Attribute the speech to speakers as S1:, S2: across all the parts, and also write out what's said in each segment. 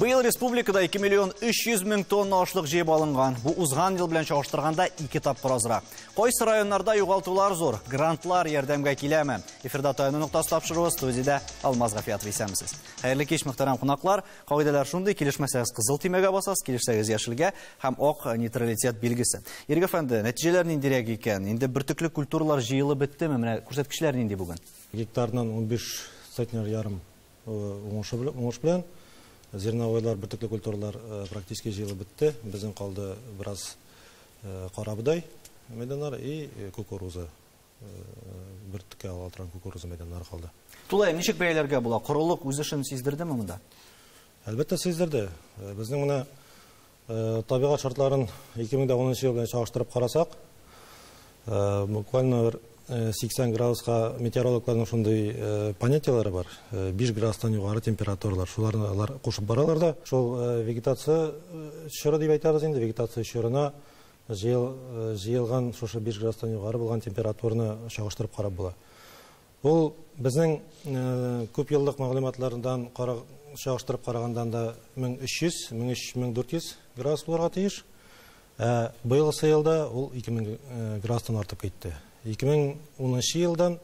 S1: Быел республикада 2 миллион 300 мең тонна ашлык җыеп алынган. Бу узган ел белән чагыштырганда 2 тапкыр азрак. Кайсы районнарда югалтулар зур? Грантлар ярдәмгә киләме? Эфирда таяну ноктасы тапшыруы, студиядә Алмаз Гафиятов, исәнмесез. Хәерле кич, мөхтәрәм кунаклар. Кагыйдәләр шундый: килешмәсәгез, кызыл төймәгә басасыз, килешсәгез, яшелгә һәм ак нейтралитет билгесе. Ирек әфәнде, нәтиҗәләр ниндирәк икән? Инде бөртекле культуралар җыелып беттеме? Менә күрсәткечләр нинди бүген?
S2: Гектарыннан 15 центнер ярым уңыш белән зерновойлар, бөртекле культуралар практически җыелып бетте. Безнең калды бераз карабодай мәйданнары и кукуруза. Бөртеккә ала торган кукуруза мәйданнары калды.
S1: Тулаем ничек бәяләргә була? Корылык үз эшен сиздердеме монда?
S2: Әлбәттә сиздерде. Безнең менә табигать шартларын 2010 ел белән чагыштырып карасак, буквально бер 80 градуска метеорологларның шундый понятияләре бар. 5 градустан югары температуралар. Шуларны алар кушып баралар да. Шул вегетация чоры дип әйтәбез инде, вегетация чорына җыелган шушы 5 градустан югары булган температураны чагыштырып карап була. Ул безнең күп еллык мәгълүматлардан чагыштырып карагандан да 1300, 1400 градус булырга тиеш. Быелгысы елда ул 2000 градустан артып китте. 2010 елдан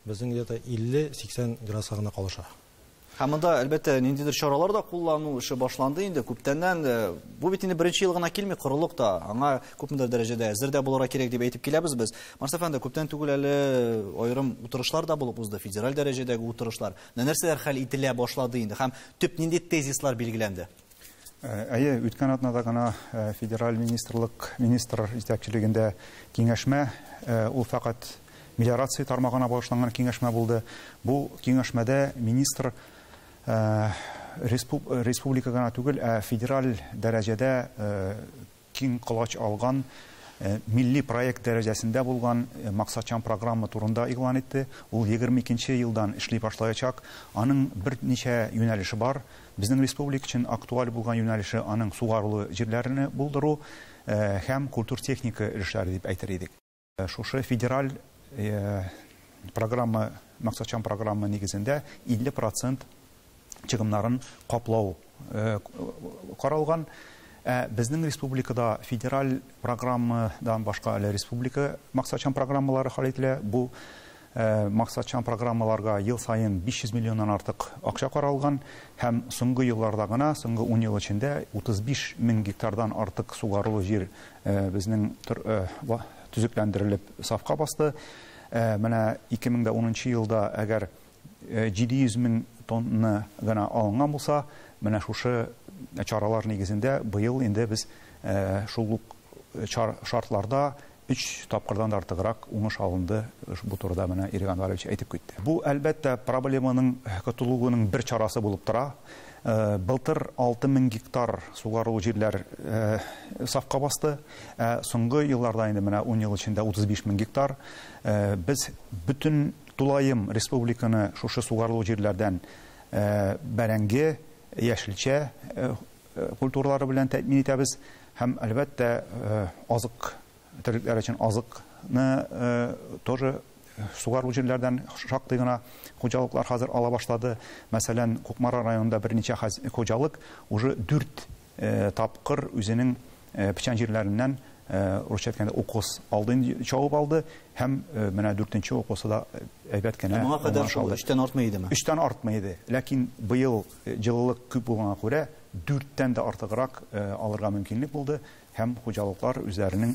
S2: безнең где-то 50-80 градуска гына калыша.
S1: Һәм монда, әлбәттә, ниндидер чаралар да куллану эше башланды инде күптәннән. Бу бит инде беренче ел гына килми, корылык та, аңа күпмедер дәрәҗәдә әзер дә булырга кирәк дип әйтеп киләбез без. Марс әфәнде, күптән түгел әле аерым утырышлар да булып узды, федераль дәрәҗәдәге утырышлар. Нәрсәләр хәл ителә башлады инде һәм төп нинди тезислар билгеләнде?
S3: Әйе, үткән атнада гына федераль министрлык министр җитәкчелегендә киңәшмә, ул фәкать мелиорация тармагына багышланган киңәшмә булды. Бу киңәшмәдә министр республика гына түгел, ә федераль дәрәҗәдә киң колач алган милли проект дәрәҗәсендә булган максатчан программа турында игълан итте. Ул 22 елдан эшли башлаячак. Аның берничә юнәлеше бар. Безнең республика өчен актуаль булган юнәлеше аның сугарулы җирләрне булдыру һәм культур техника өлешләре дип әйтер идек. Шушы федераль программа, максатчан программа нигезендә 50% чыгымнарын каплау каралган. Безнең республикада федераль программадан башка әле республика максатчан программалары хәл ителә. Бу максатчан программаларга ел саен 500 миллионнан артык акча каралган һәм соңгы елларда гына, соңгы 10 ел эчендә 35 мең гектардан артык сугарулы җир безнең төзекләндерелеп сафка басты. Менә 2010 елда әгәр 700 мең тонна гына алынган булса, менә шушы чаралар нигезендә быел инде без шул ук шартларда 3 тапкырдан да артыграк уңыш алынды. Бу турыда менә Ирек Анварович әйтеп китте. Бу әлбәттә проблеманың котылуының бер чарасы булып тора. Былтыр 6000 гектар сугарулы җирләр сафка басты. Соңгы елларда инде менә 10 ел эчендә 35 мең гектар. Без бөтен тулаем республиканы шушы сугарулы җирләрдән бәрәңге, яшелчә культуралары белән тәэмин итәбез һәм әлбәттә азык терлекләр өчен азыкны тоже сугарулы җирләрдән шактый гына хуҗалыклар хәзер ала башлады. Мәсәлән, Кукмара районында берничә хуҗалык уже 4 тапкыр үзенең печән җирләреннән, русча әйткәндә, укос алды, чабып алды һәм менә 4нче укосы да әйбәт кенә.
S1: Моңа кадәр шул 3тән артмый идеме?
S3: 3тән артмый иде. Ләкин быел җылылык күп булганга күрә 4тән дә артыграк алырга мөмкинлек булды һәм хуҗалыклар үзләренең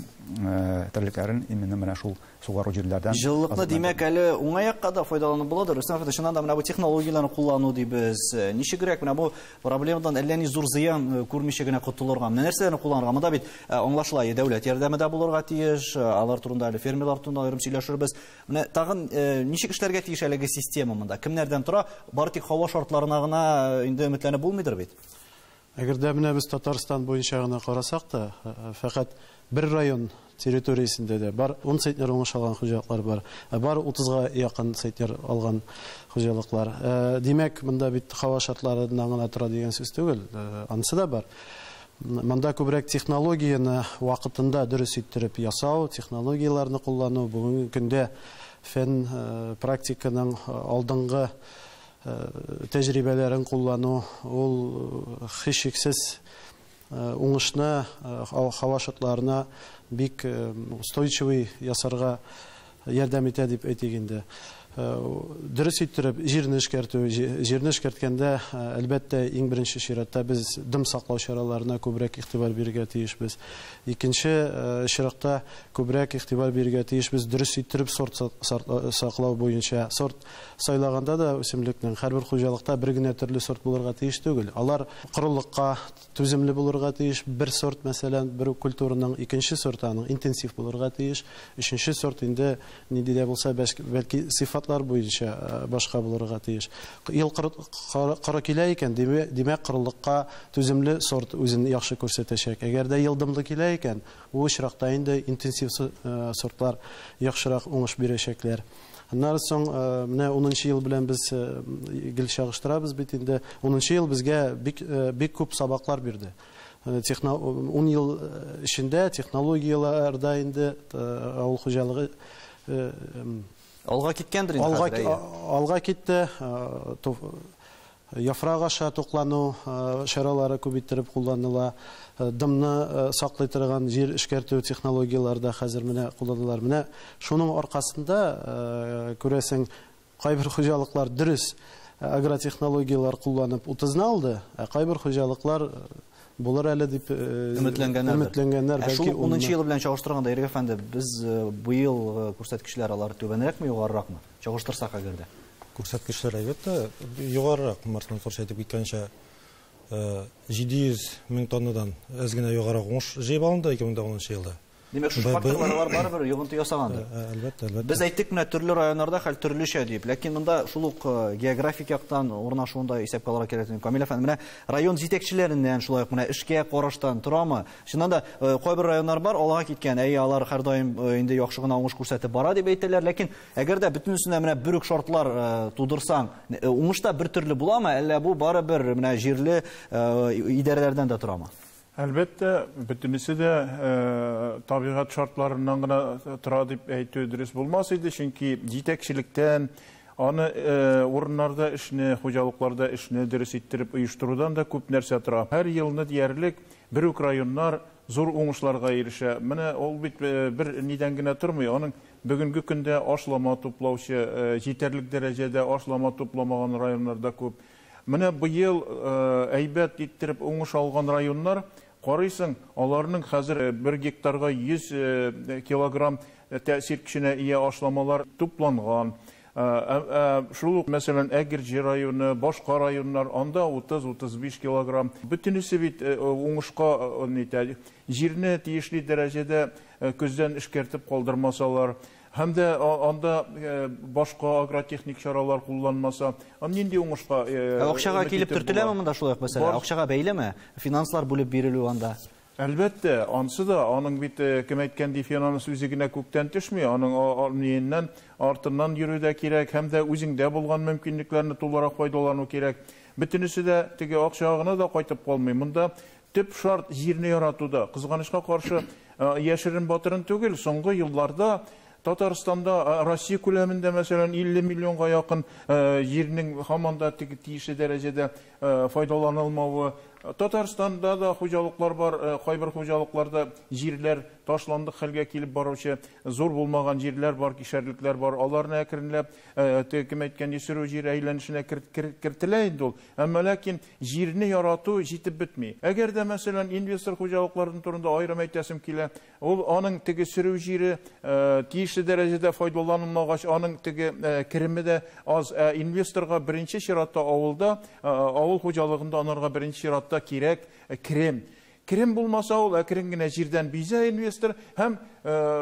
S3: терлекләрен именно менә шул сугару җирләрдән.
S1: Җылылыкны, димәк, әле уңай якка да файдаланып буладыр. Рөстәм әфәнде, чыннан да менә бу технологияләрне куллану дибез. Ничегрәк менә бу проблемадан әллә ни зур зыян күрмичә генә котылырга? Менә нәрсәләрне кулланырга? Монда бит аңлашыла, дәүләт ярдәме дә булырга тиеш. Алар турында әле фермерлар турында аерым сөйләшербез. Менә тагын ничек эшләргә тиеш әлеге система монда? Кемнәрдән тора? Бары тик һава шартларына гына инде өметләнеп булмыйдыр бит.
S4: Әгәр дә менә без Татарстан буенча гына карасак та, фәкать бер район территориясендә дә бар 10 центнер уңыш алган хуҗалыклар бар, бар 30га якын центнер алган хуҗалыклар. Димәк, монда бит һава шартларыннан гына тора дигән сүз түгел, анысы да бар. Монда күбрәк технологияне вакытында дөрес иттереп ясау, технологияләрне куллану, бүгенге көндә фән практиканың алдынгы тәҗрибәләрен куллану, ул һичшиксез уңышны һава шартларына бик устойчивый ясарга ярдәм итә дип әйтик инде. Дөрес иттереп җирне эшкәртү, җирне эшкәрткәндә, әлбәттә, иң беренче чиратта без дым саклау чараларына күбрәк игътибар бирергә тиешбез. Икенче чиратта күбрәк игътибар бирергә тиешбез дөрес иттереп сорт саклау буенча. Сорт сайлаганда да үсемлекнең һәрбер хуҗалыкта бер генә төрле сорт булырга тиеш түгел. Алар корылыкка түземле булырга тиеш. Бер сорт, мәсәлән, бер культураның икенче сорты аның интенсив булырга тиеш. Өченче сорт инде нинди дә булса бәлки сыйфатлар буенча башка булырга тиеш. Ел коры килә икән, димәк, корылыкка түземле сорт үзен яхшы күрсәтәчәк. Әгәр дә йылдымлы килә икән, бу очракта инде интенсив сортлар яхшырак уңыш бирәчәкләр. Аннары соң менә 10 ел белән без гел чагыштырабыз бит инде. 10 ел безгә бик күп сабаклар бирде. 10 ел эчендә технологияләрдә инде авыл хуҗалыгы
S1: алга киткәндер инде хәзер.
S4: Алга китте. Яфрак аша туклану чаралары күп иттереп кулланыла. Дымны саклый торган җир эшкәртү технологияләре дә хәзер менә кулланыла. Менә шуның аркасында күрәсең, кайбер хуҗалыклар дөрес агротехнологияләр кулланып 30-ны алды, ә кайбер хуҗалыклар булыр әле дип өметләнгәннәр.
S1: Бәлки шул 10 ел белән чагыштырганда, Ирек әфәнде, без быел күрсәткечләр алар түбәнрәкме, югарыракмы? Чагыштырсак әгәр дә.
S2: Күрсәткечләр әлбәттә югарырак. Марс Мансурович әйтеп киткәнчә, 700 мең тоннадан әз генә югарырак уңыш җыеп алынды 2010 елда.
S1: Димәк, шушы факторлар барыбер йогынты ясагандыр.
S2: Әлбәттә, әлбәттә.
S1: Без әйттек менә төрле районнарда хәл төрлечә дип, ләкин монда шул ук географик яктан урнашуын да исәпкә алырга кирәк. Камил әфәнде, менә район җитәкчеләреннән шулай ук менә эшкә караштан торамы? Чыннан да кайбер районнар бар, алга киткән, әй, алар һәрдаим инде яхшы гына уңыш күрсәтеп бара дип әйтәләр, ләкин әгәр дә бөтенесенә менә бер үк шартлар тудырсаң, уңыш та бер төрле буламы, әллә бу барыбер менә җирле идарәләрдән дә торамы?
S5: Әлбәттә, бөтенесе дә табигать шартларыннан гына тора дип әйтү дөрес булмас иде, чөнки җитәкчелектән, аны урыннарда эшне, хуҗалыкларда эшне дөрес иттереп оештырудан да күп нәрсә тора. Һәр елны диярлек бер үк районнар зур уңышларга ирешә. Менә ул бит бер нидән генә тормый, аның бүгенге көндә ашлама туплаучы, җитәрлек дәрәҗәдә ашлама тупламаган районнарда күп. Менә быел әйбәт иттереп уңыш алган районнар, карыйсың, аларның хәзер 1 гектарга 100 килограмм тәэсир көченә ия ашламалар тупланган. Шул ук, мәсәлән, Әгерҗе районы, башка районнар, анда 30-35 килограмм. Бөтенесе бит уңышка нитә. Җирне тиешле дәрәҗәдә көздән эшкәртеп калдырмасалар, һәм дә анда башка агротехник чаралар кулланмаса, нинди уңышка?
S1: Акчага килеп төртеләме монда шулай ук мәсәлә? Акчага бәйлеме? Финанслар бүлеп бирелү анда?
S5: Әлбәттә, ансы да, аның бит кем әйткән ди, финанс үзе генә күктән төшми, аның ниеннән артыннан йөрү дә кирәк, һәм дә үзеңдә булган мөмкинлекләрне тулырак файдалану кирәк. Бөтенесе дә теге акчага гына да кайтып калмый. Монда төп шарт җирне яратуда. Кызганычка каршы, яшерен батырын түгел, соңгы елларда Татарстанда, Россия күләмендә, мәсәлән, 50 миллионга якын җирнең һаман да тиешле дәрәҗәдә файдаланылмавы. Татарстанда да хуҗалыклар бар, кайбер хуҗалыкларда җирләр ташландык хәлгә килеп баручы, зур булмаган җирләр бар, кишәрлекләр бар. Аларны әкренләп, кем әйткән, сөрү җир әйләнешенә кертелә инде ул. Әмма ләкин җирне ярату җитеп бетми. Әгәр дә, мәсәлән, инвестор хуҗалыкларының турында аерым әйтәсем килә, ул аның теге сөрү җире тиешле дәрәҗәдә файдаланылмагач, аның теге кереме дә аз. Ә инвесторга беренче чиратта авылда, авыл хуҗалыгында анарга беренче чиратта кирәк керем. Керем булмаса, ул әкрен генә җирдән бизә инвестор, һәм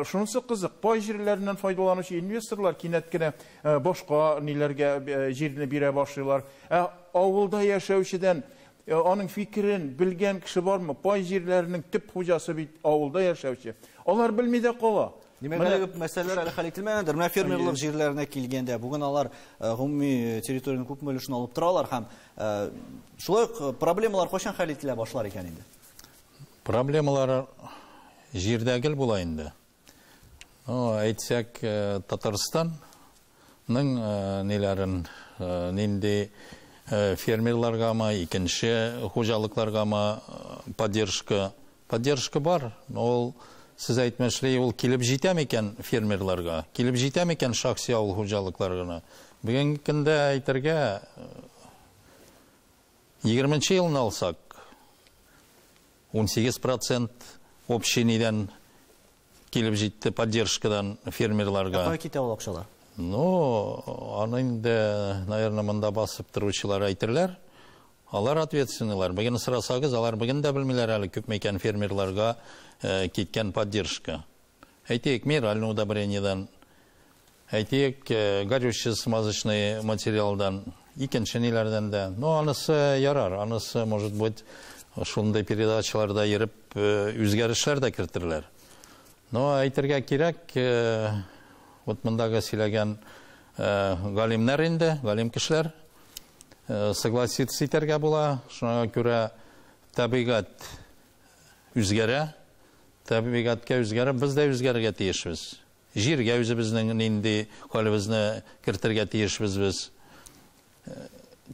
S5: шунысы кызык, пай җирләреннән файдаланучы инвесторлар кинәт кенә башка ниләргә җирне бирә башлыйлар. Ә авылда яшәүчедән аның фикерен белгән кеше бармы? Пай җирләренең төп хуҗасы бит авылда яшәүче. Алар белми дә кала.
S1: Димәк, әлеге мәсьәләләр әле хәл ителмәгәндер. Менә фермерлык җирләренә килгәндә, бүген алар гомуми территорияның күпме өлешен алып торалар һәм шулай ук проблемалар кайчан хәл ителә башлар икән инде?
S6: Проблемалар җирдә гел була инде. Әйтсәк, Татарстанның ниләрен, Нинди фермерларгамы, икенче хуҗалыкларгамы поддержка. Поддержка бар, но ул, сез әйтмешли, ул килеп җитә микән фермерларга, килеп җитә микән шәхси авыл хуҗалыкларына? Бүгенге көндә әйтергә, 20 елны алсак, 18% общий нидән килеп җитте поддержкадан фермерларга.
S1: Кая китә ул акчалар?
S6: Ну, аны инде, наверное, монда басып торучылар әйтерләр. Алар ответственныйлар. Бүген сорасагыз, алар бүген дә белмиләр әле күпме икән фермерларга киткән поддержка. Әйтик, минеральный удобрениедән, әйтик, горючий смазочный материалдан, икенче ниләрдән дә. Ну, анысы ярар, анысы, может быть, шундый передачаларда йөреп, үзгәрешләр дә кертерләр. Но әйтергә кирәк, вот мондагы сөйләгән галимнәр инде, галим кешеләр, согласиться итәргә була. Шуңа күрә табигать үзгәрә, табигатькә үзгәрә, без дә үзгәрергә тиешбез. Җиргә үзебезнең нинди хәлебезне кертергә тиешбез без.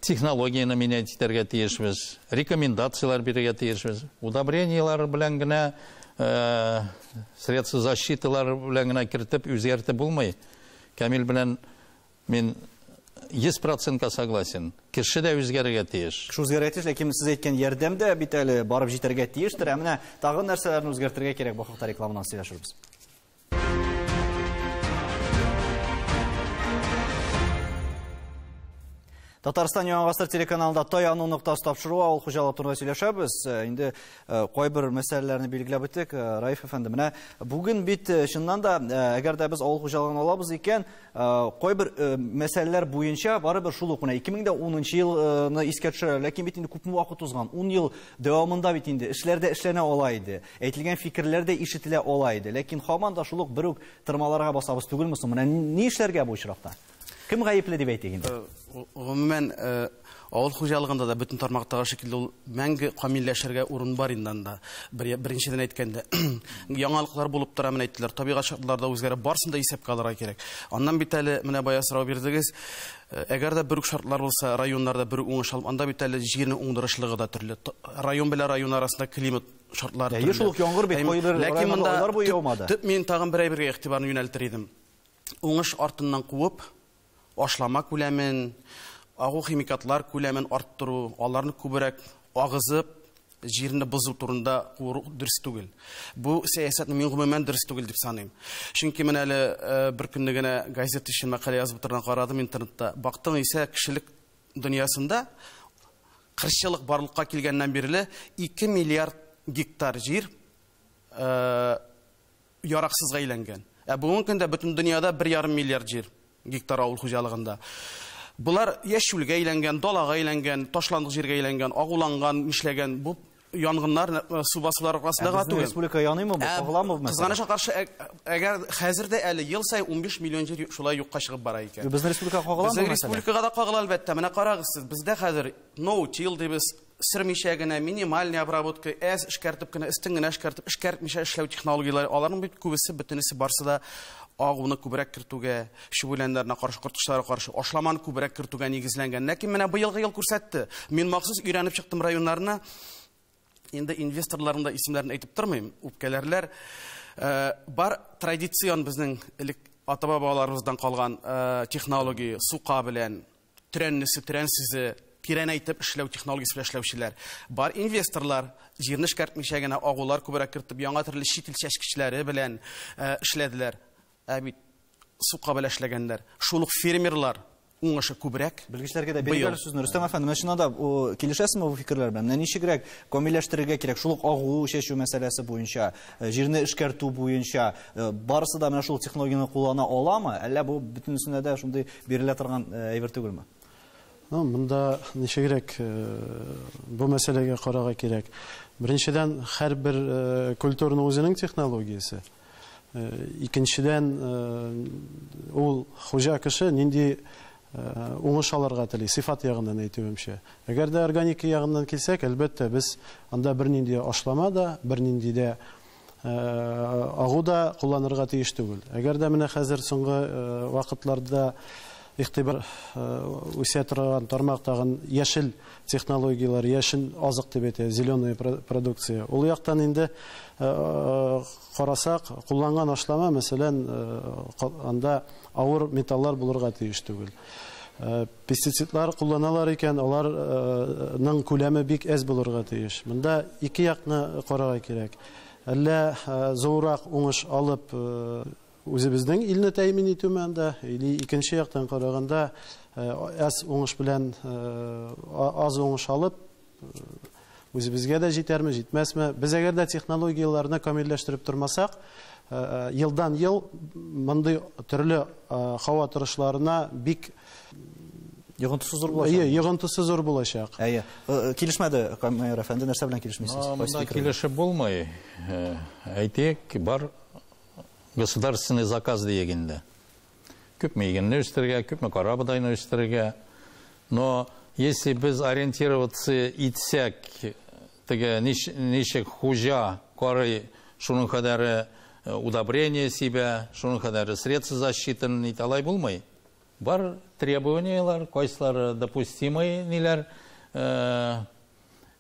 S6: Технологияне менять итәргә тиешбез, рекомендацияләр бирергә тиешбез. Удобрениеләр белән генә, средства защиталар белән генә кертеп үзгәртеп булмый. Камил белән мин 100% согласен. Кеше дә үзгәрергә тиеш.
S1: Кеше үзгәрергә тиеш, ләкин сез әйткән ярдәм дә бит әле барып җитәргә тиештер. Ә менә тагын нәрсәләрне үзгәртергә кирәк, бу хакта рекламадан сөйләшербез. Татарстан Яңа Гасыр телеканалында Таяну ноктасы тапшыруы, авыл хуҗалыгы турында сөйләшәбез. Инде кайбер мәсьәләләрне билгеләп үттек. Раиф әфәнде, менә бүген бит чыннан да, әгәр дә без авыл хуҗалыгын алабыз икән, кайбер мәсьәләләр буенча барыбер шул ук менә 2010 елны искә төшерә, ләкин бит инде күпме вакыт узган, 10 ел дәвамында бит инде эшләр дә эшләнә ала иде, әйтелгән фикерләр дә ишетелә ала иде, ләкин һаман да шул ук бер үк тырмаларга басабыз түгелме соң? Менә ни эшләргә бу очракта? Кем гаепле дип әйтик инде?
S7: Гомумән, авыл хуҗалыгында да бөтен тармактагы шикелле ул мәңге камилләшергә урын бар инде анда. Беренчедән әйткәндә, яңалыклар булып тора, менә әйттеләр, табигать шартлары да үзгәрә, барысын да исәпкә алырга кирәк. Аннан бит әле менә бая сорау бирдегез, әгәр дә бер үк шартлар булса, районнарда бер үк уңыш алып, анда бит әле җирнең уңдырышлыгы да төрле. Район белән район арасында климат шартлары
S1: төрле. Шул ук яңгыр бит, кайбер районнарда айлар буе яумады.
S7: Төп мин тагын бер әйбергә игътибарны юнәлтер идем. Уңыш артыннан куып, ашлама күләмен, агу химикатлар күләмен арттыру, аларны күбрәк агызып, җирне бозу турында куыру дөрес түгел. Бу сәясәтне мин гомумән дөрес түгел дип саныйм. Чөнки менә әле бер көнне генә газета өчен мәкалә язып утырган карадым интернетта. Бактың исә кешелек дөньясында кырчылык барлыкка килгәннән бирле 2 миллиард гектар җир яраксызга әйләнгән. Ә бүгенге көндә бөтен дөньяда 1,5 миллиард җир гектар авыл хуҗалыгында. Булар яшь чүлгә әйләнгән, далага әйләнгән, ташландык җиргә әйләнгән, агуланган, нишләгән. Бу янгыннар, су басулар аркасында гына түгел.
S1: Республика яныймы бу? Кагыламы бу мәсьәлә?
S7: Кызганычка каршы, әгәр хәзер дә әле ел саен 15 миллион җир шулай юкка чыгып бара икән.
S1: Безнең республика кагыламы бу
S7: Безнең
S1: мәсьәлә?
S7: республикага да кагыла әлбәттә. Менә карагыз сез, бездә хәзер no-till дибез, сөрмичә генә, минимальный обработка, әз эшкәртеп кенә, өстен генә эшкәртеп, эшкәртмичә эшләү технологияләре, аларның бит күбесе, бөтенесе барсы да агуны күбрәк кертүгә, чүп үләннәренә каршы, корткычларга каршы, ашламаны күбрәк кертүгә нигезләнгән. Ләкин менә быелгы ел күрсәтте. Мин махсус өйрәнеп чыктым районнарны. Инде инвесторларның да исемнәрен әйтеп тормыйм, үпкәләрләр. Бар традицион безнең элек ата-бабаларыбыздан калган технология, сука белән, төрәннесе, төрәнсезе, тирәнәйтеп эшләү технологиясе белән эшләүчеләр. Бар инвесторлар, җирне эшкәртмичә генә агулар күбрәк кертеп, яңа төрле чит ил чәчкечләре белән эшләделәр. Ә бит сука белән эшләгәннәр. Шул ук фермерлар уңышы күбрәк.
S1: Белгечләргә дә бирелгән
S7: Быел.
S1: сүзне. Рөстәм әфәнде, менә чыннан да, килешәсезме бу фикерләр белән? Менә ничегрәк камилләштерергә кирәк? Шул ук агу чәчү мәсьәләсе буенча, җирне эшкәртү буенча, барысы да менә шул технологияне куллана аламы? Әллә бу бөтенесендә дә шундый бирелә торган әйбер түгелме?
S4: Ну, монда ничегрәк бу мәсьәләгә карарга кирәк. Беренчедән, һәрбер культураның үзенең технологиясе. Икенчедән, ул хуҗа кеше нинди уңыш алырга тели, сыйфат ягыннан әйтүемчә. Әгәр дә органика ягыннан килсәк, әлбәттә, без анда бернинди ашлама да, бернинди дә агу да кулланырга тиеш түгел. Әгәр дә менә хәзер соңгы вакытларда игътибар үсә торган тармак тагын яшел технологияләр, яшел азык дип әйтә, зеленая продукция. Ул яктан инде карасак, кулланган ашлама, мәсәлән, анда авыр металлар булырга тиеш түгел. Пестицидлар кулланалар икән, аларның күләме бик әз булырга тиеш. Монда ике якны карарга кирәк. Әллә зуррак уңыш алып үзебезнең илне тәэмин итүме анда, или икенче яктан караганда аз уңыш белән аз уңыш алып үзебезгә дә җитәрме, җитмәсме? Без әгәр дә технологияләрне камилләштереп тормасак, елдан ел мондый төрле һава торышларына бик
S1: йогынтысы зур булачак.
S4: Әйе, йогынтысы зур булачак.
S1: Әйе. Килешмәде, Майор әфәнде, нәрсә белән килешмисез?
S6: Монда килешеп булмый. Әйтик, бар государственный заказ дигәндә. Күпме игенне үстерергә, күпме карабодайны үстерергә. Но если без ориентироваться итсәк, теге ничек хуҗа карый, шуның кадәре удобрение себе, шуның кадәре средства защиты не алай булмый. Бар требованиялар, кайсылары допустимый ниләр,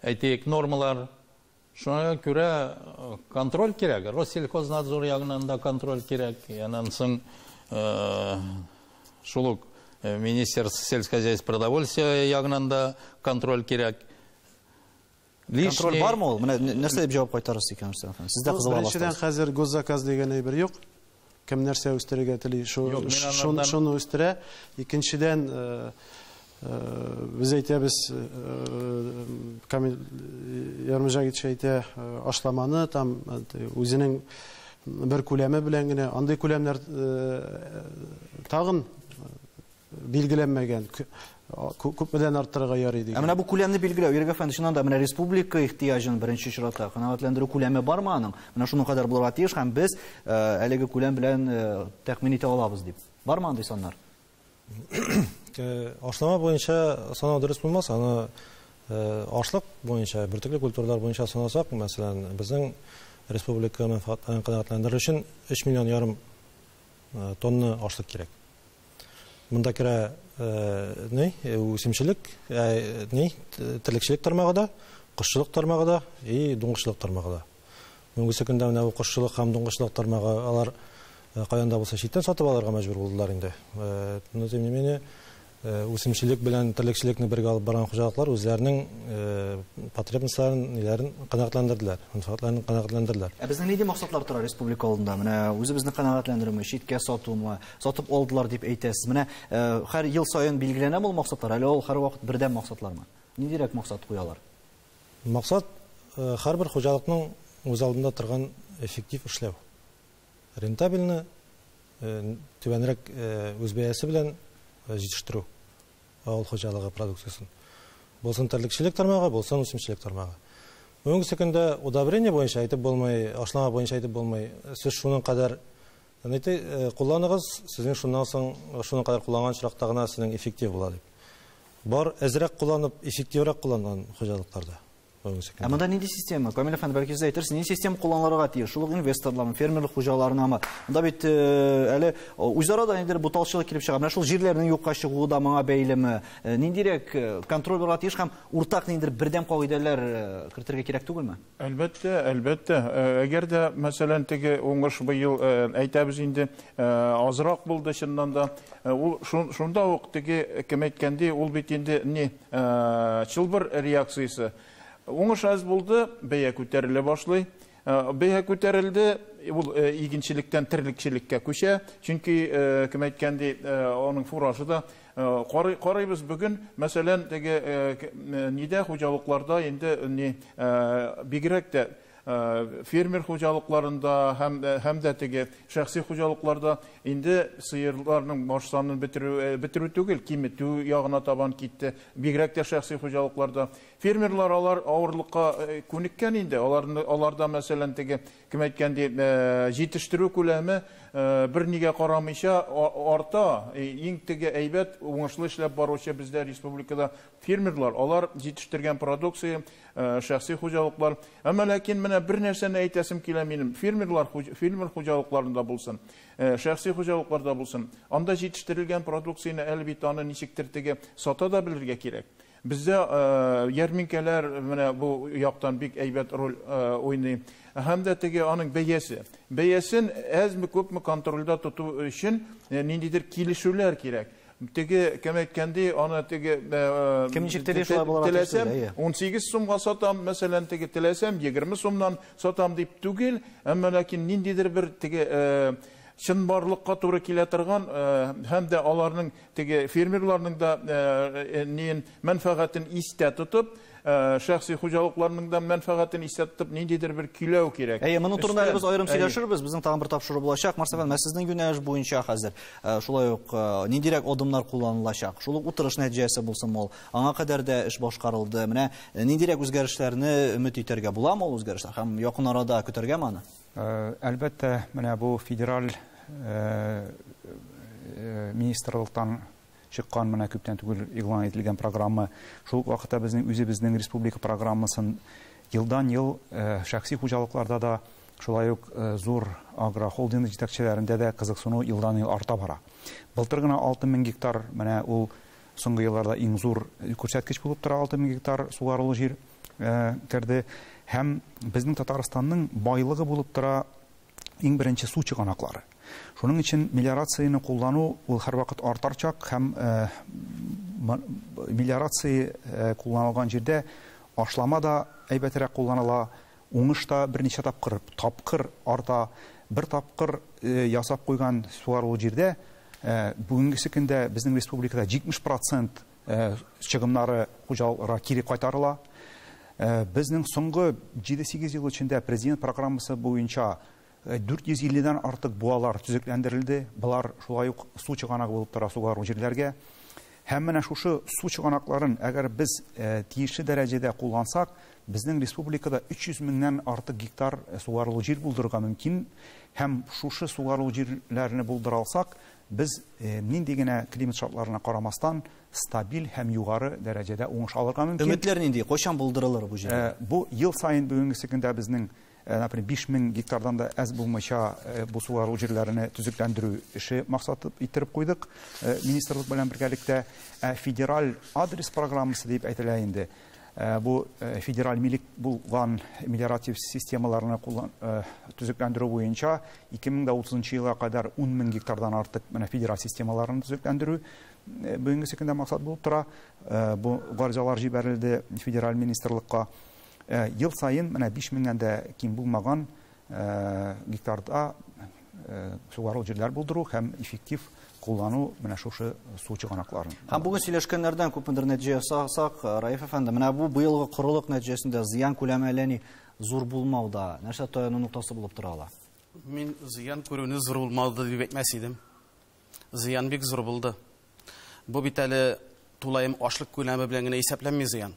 S6: әйтик, нормалар. Шуңа күрә контроль кирәк. Россельхознадзор ягыннан да контроль кирәк. Аннан соң шул ук Министерство сельского хозяйства продовольствия ягыннан да контроль кирәк.
S1: Контроль бармы ул? Менә нәрсә дип җавап кайтарырсыз икән, Рөстәм әфәнде? Сездә кызыла
S4: башлады. Беренчедән, хәзер госзаказ дигән әйбер юк. Кем нәрсә үстерергә тели, шуны үстерә. Икенчедән, без әйтәбез, Камил Ярмыҗагич әйтә, ашламаны там үзенең бер күләме белән генә, андый күләмнәр тагын билгеләнмәгән, күпмедән арттырырга ярый дигән.
S1: Ә менә бу күләмне билгеләү, Ирек әфәнде, чыннан да менә республика ихтыяҗын беренче чиратта канәгатьләндерү күләме бармы аның? Менә шуның кадәр булырга тиеш һәм без әлеге күләм белән тәэмин итә алабыз дип. Бармы андый саннар?
S2: Ашлама буенча санау дөрес булмас, аны ашлык буенча, бөртекле культуралар буенча санасак, мәсәлән, безнең республика мәнфәгатьләрен канәгатьләндерер өчен 3,5 миллион тонна ашлык кирәк. Монда керә ни, үсемчелек, ни, терлекчелек тармагы да, кошчылык тармагы да и дуңгызчылык тармагы да. Бүгенге көндә менә бу кошчылык һәм дуңгызчылык тармагы алар каян да булса читтән сатып алырга мәҗбүр булдылар инде. Но тем не менее, үсемчелек белән терлекчелекне бергә алып барган хуҗалыклар үзләренең потребностьларын, ниләрен канәгатьләндерделәр, мәнфәгатьләрен канәгатьләндерделәр.
S1: Ә безнең нинди максатлар тора республика алдында? Менә үзебезне канәгатьләндерүме, читкә сатумы, сатып алдылар дип әйтәсез. Менә һәр ел саен билгеләнәме ул максатлар, әллә ул һәрвакыт бердәм максатлармы? Ниндирәк максат куялар?
S2: Максат һәрбер хуҗалыкның үз алдында торган эффектив эшләү. Рентабельны, түбәнрәк үз бәясе белән җитештерү авыл хуҗалыгы продукциясен. Булсын терлекчелек тармагы, булсын үсемчелек тармагы. Бүгенге көндә удобрение буенча әйтеп булмый, ашлама буенча әйтеп булмый. Сез шуның кадәр кулланыгыз, сезнең шуннан соң шуның кадәр кулланган очракта гына сезнең эффектив була дип. Бар әзрәк кулланып, эффективрәк кулланган хуҗалыкларда.
S1: Ә монда нинди система? Камил әфәнде, бәлки сез әйтерсез, нинди система кулланылырга тиеш? Шул ук инвесторларның, фермерлык хуҗаларынамы? Монда бит әле үзара да ниндидер буталчылык килеп чыга. Менә шул җирләрнең юкка чыгуы да моңа бәйлеме? Ниндирәк контроль булырга тиеш һәм уртак ниндидер бердәм кагыйдәләр кертергә кирәк түгелме?
S5: Әлбәттә, әлбәттә. Әгәр дә, мәсәлән, теге уңыш быел әйтәбез инде, азрак булды чыннан да. Ул шунда ук теге кем әйткәндәй, ул бит инде ни, чылбыр реакциясе. Уңыш аз булды, бәя күтәрелә башлый. Бәя күтәрелде, ул игенчелектән терлекчелеккә күчә. Чөнки, кем әйткәндәй, аның фуражы да карыйбыз бүген, мәсәлән, теге нидә хуҗалыкларда инде ни, бигрәк тә фермер хуҗалыкларында һәм дә теге шәхси хуҗалыкларда инде сыерларның баш санын бетерү түгел, киметү ягына табан китте. Бигрәк тә шәхси хуҗалыкларда. Фермерлар алар авырлыкка күнеккән инде. Аларда, мәсәлән, теге кем әйткәндәй, җитештерү күләме бер нигә карамыйча арта. Иң теге әйбәт уңышлы эшләп баручы бездә республикада фермерлар, алар җитештергән продукция, шәхси хуҗалыклар. Әмма ләкин менә менә бер нәрсәне әйтәсем килә минем. Фермерлар, фермер хуҗалыкларында булсын, шәхси хуҗалыкларда булсын. Анда җитештерелгән продукцияне әлбәттә аны ничектер теге сата да белергә кирәк. Бездә ярминкәләр менә бу яктан бик әйбәт роль уйный. Һәм дә теге аның бәясе. Бәясен әзме күпме контрольдә тоту өчен ниндидер килешүләр кирәк. Теге кем әйткәндәй, аны теге
S1: кем ничек тели шулай булырга
S5: теләсәм 18 сумга сатам, мәсәлән, теге теләсәм 20 сумнан сатам дип түгел, әмма ләкин ниндидер бер теге чынбарлыкка туры килә торган һәм дә аларның теге фермерларның да мәнфәгатен истә тотып, шәхси хуҗалыкларның да мәнфәгатен истә тотып, ниндидер бер көйләү кирәк.
S1: Әйе, моның турында без аерым сөйләшербез. Безнең тагын бер тапшыру булачак. Марс әфәндем, сезнең юнәлеш буенча хәзер шулай ук ниндирәк адымнар кулланылачак? Шул ук утырыш нәтиҗәсе булсын ул. Аңа кадәр дә эш башкарылды. Менә ниндирәк үзгәрешләрне өмет итәргә буламы ул үзгәрешләр һәм якын арада көтәргәме аны?
S3: Әлбәттә, менә бу федераль министрлыктан чыккан менә күптән түгел игълан ителгән программа. Шул ук вакытта безнең үзебезнең республика программасын елдан-ел шәхси хуҗалыкларда да, шулай ук зур агрохолдинг җитәкчеләрендә дә кызыксыну елдан-ел арта бара. Былтыр гына 6000 гектар, менә ул соңгы елларда иң зур күрсәткеч булып тора, 6000 гектар сугарылы җир керде. Һәм безнең Татарстанның байлыгы булып тора иң беренче су чыганаклары. Шуның өчен мелиорацияне куллану ул һәрвакыт артачак һәм мелиорация кулланылган җирдә ашлама да әйбәтрәк кулланыла, уңыш та берничә тапкыр арта. Бер тапкыр ясап куйган сугарылы җирдә бүгенге көндә безнең республикада 70% чыгымнары хуҗалыкларга кире кайтарыла. Безнең соңгы 7-8 ел эчендә президент программасы буенча 450-дән артык буалар төзекләндерелде. Булар шулай ук су чыганагы булып тора сугару җирләргә. Һәм менә шушы су чыганакларын әгәр без тиешле дәрәҗәдә куллансак, безнең республикада 300 меңнән артык гектар сугарылы җир булдырырга мөмкин. Һәм шушы сугарылы җирләрне булдыра алсак, без нинди генә климат шартларына карамастан стабиль һәм югары дәрәҗәдә уңыш алырга мөмкин.
S1: Өметләр нинди? Кайчан булдырылыр бу җирләр?
S3: Бу ел саен бүгенге көндә безнең, например, 5000 гектардан да әз булмыйча бу сугару җирләрен төзекләндерү эше максаты иттереп куйдык. Министрлык белән бергәлектә федераль адрес программасы дип әйтелә инде. Бу федераль милек булган мелиоратив системаларны төзекләндерү буенча 2030 елга кадәр 10 мең гектардан артык менә федераль системаларны төзекләндерү бүгенге көндә максат булып тора. Бу гаризалар җибәрелде федераль министрлыкка. Ел саен менә 5 меңнән дә ким булмаган гектарда сугарылы җирләр булдыру һәм эффектив куллану менә шушы су чыганакларын.
S1: Һәм бүген сөйләшкәннәрдән күпмедер нәтиҗә ясасак, Раиф әфәнде, менә бу быелгы корылык нәтиҗәсендә зыян күләме әллә ни зур булмауда нәрсә таяну ноктасы булып тора ала?
S7: Мин зыян күрүне зур булмады дип әйтмәс идем. Зыян бик зур булды. Бу бит әле тулаем ашлык күләме белән генә исәпләнми зыян.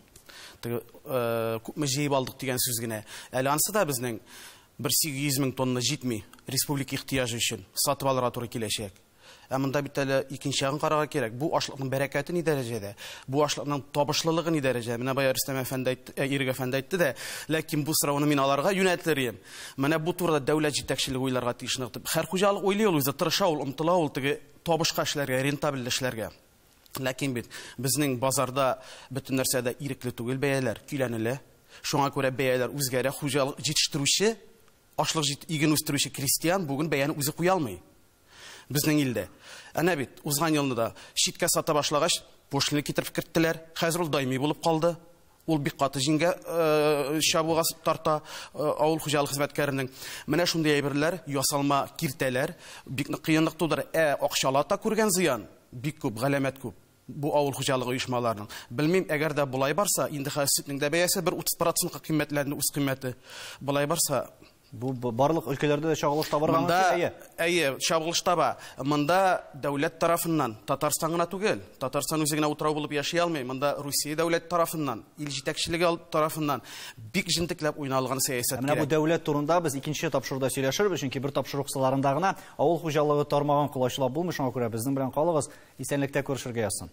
S7: Күпме җыеп алдык дигән сүз генә. Әле ансы да безнең бер 800 мең тонна җитми республика ихтыяҗы өчен сатып алырга туры киләчәк. Ә монда бит әле икенче ягын карарга кирәк. Бу ашлыкның бәрәкәте ни дәрәҗәдә? Бу ашлыкның табышлылыгы ни дәрәҗәдә? Менә бая Рөстәм әфәнде әйтте, Ирек әфәнде әйтте дә, ләкин бу сорауны мин аларга юнәтер идем. Менә бу турыда дәүләт җитәкчелеге уйларга тиеш ныгытып. Һәр хуҗалык уйлый ул үзе, тырыша ул, омтыла ул теге табышка эшләргә, рентабель эшләргә. Ләкин бит безнең базарда бөтен нәрсәдә ирекле түгел бәяләр көйләнелә. Шуңа күрә бәяләр үзгәрә. Хуҗалык җитештерүче, ашлык иген үстерүче крестьян бүген бәяне үзе куя алмый. Безнең илдә. Әнә бит узган елны да читкә сата башлагач, пошлина китереп керттеләр. Хәзер ул даими булып калды. Ул бик каты җиңгә чабуга тарта авыл хуҗалык хезмәткәренең. Менә шундый әйберләр, ясалма киртәләр бик нык кыенлык тудыра. Ә акчалата күргән зыян бик күп, галәмәт күп. Бу авыл хуҗалыгы оешмаларының. Белмим, әгәр дә болай барса, инде хәзер сөтнең дә бәясе бер 30%-ка кыйммәтләнде, үз кыйммәте. Болай барса,
S1: бу барлык өлкәләрдә дә чагылыш табарга мөмкин, әйе.
S7: Әйе, чагылыш таба. Монда дәүләт тарафыннан, Татарстан гына түгел, Татарстан үзе генә утрау булып яши алмый. Монда Русия дәүләт тарафыннан, ил җитәкчелеге тарафыннан бик җентекләп уйналган сәясәт
S1: кирәк. Менә бу дәүләт турында без икенче тапшыруда сөйләшербез, чөнки бер тапшыру кысаларында гына авыл хуҗалыгы тармагын колачлап булмый, шуңа күрә безнең белән калыгыз, исәнлектә күрешергә язсын.